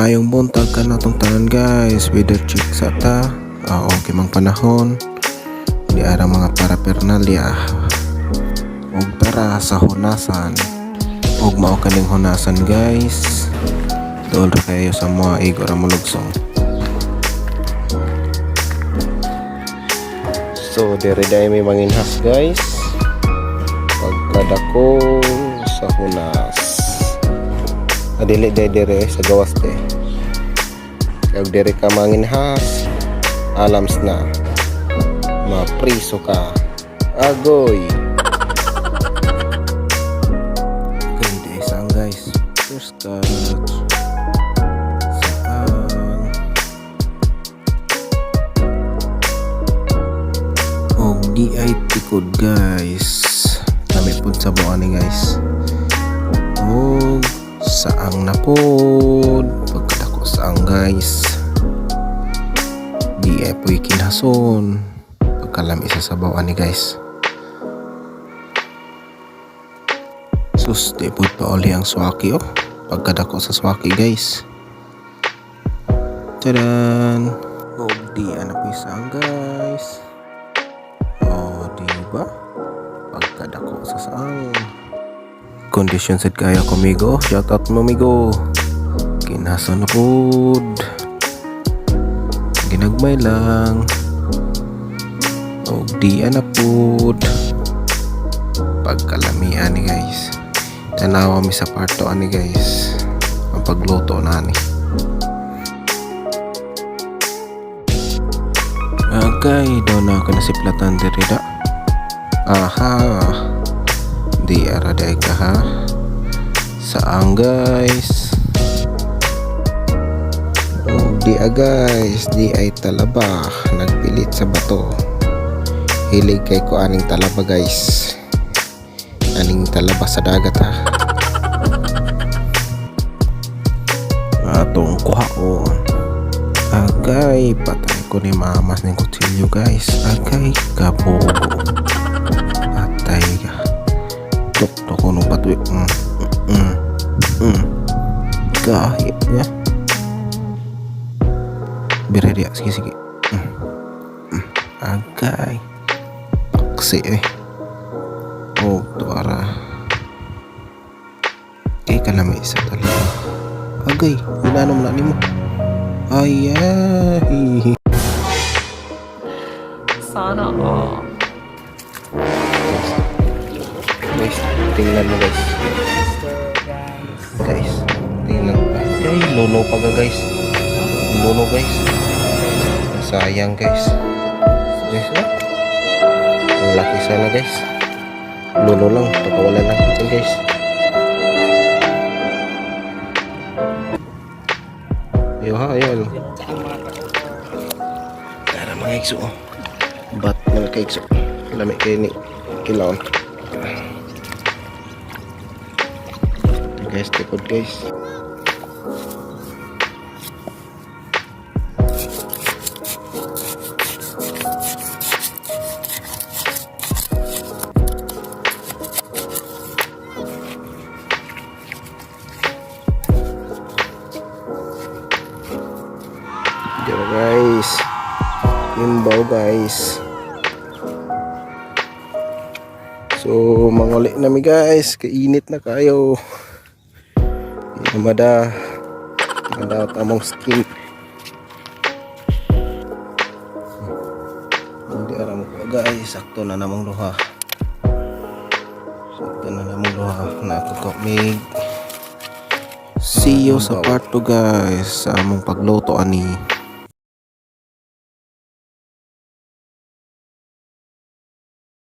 Maayong buntag kanatong tanan, guys. Weather check sa ta. Ah, okay mang panahon. Di ara mga paraphernalia. Og tara sa hunasan. Og mao kaning hunasan, guys. Dool ra kayo sa mga igo ra molugsong. So dire dai may manginhas, guys. Pagkadako sa hunas. Adili day dire sa gawas te. Kag dire ka manginhas, alams na. Mapriso ka. Agoy. Okay, di saan, guys? First catch. Saan? Og di ay tikod, guys. Lami pud sa buwan ni, guys. Og saang na pod. Pagkadako saang, guys. Di ay po'y kinhason. Pagkalami sa sabaw ani, guys. Sus, di pod pa uli ang swaki oh. Pagkadako sa swaki, guys. Tadaan! Og di ana po'y saang, guys. Oh, di ba? Pagkadako sa saang. Kondisyon sad kaya ko, migo. Shout out mo, migo. Kinhason na pod. Ginagmay lang. Og di ana pod. Pagkalamian ni, guys. Tanawa mi sa parto ani, guys. Ang pagluto na ani. Agay, daw na ako nasiplatan diri da. Aha. Di ara day ka ha. Saan, guys? Oh, di a guys, di ay talaba nagpilit sa bato. Hilig kay ko aning talaba, guys. Aning talaba sa dagat ha. Atong kuhaon. Agay, patay ko ni mamas ning kutsilyo, guys. Agay, kabogo. Patay ka. Tok tok ko nung patwi. Kahit ya. Bire dia, sige sige. Agay. Paksi eh. Oh, tuara. Kay kalami sa talaga. Agay, inanom na nimo. Ay, ay. Sana all. Guys, tingnan mo, guys. Guys, tingnan. Ay, luno pa ga, guys. Luno, guys. Sayang, guys. Guys, oh. Ang laki sana, guys. Luno lang, pagkawala lang ito, guys. Ayo ha, ayo. Tara mga igso oh. Bat mga kaigso. Lami kay ni kilaon. Guys, tikod, guys. Diba, guys? Imbaw, guys. So manguli nami, guys. Kainit na kayo. Mada mada tamong skin. Hindi aram ko, guys. Sakto na namong duha. Sakto na namong duha. Nakakomig. See you sa part 2, guys. Sa among pagluto ani.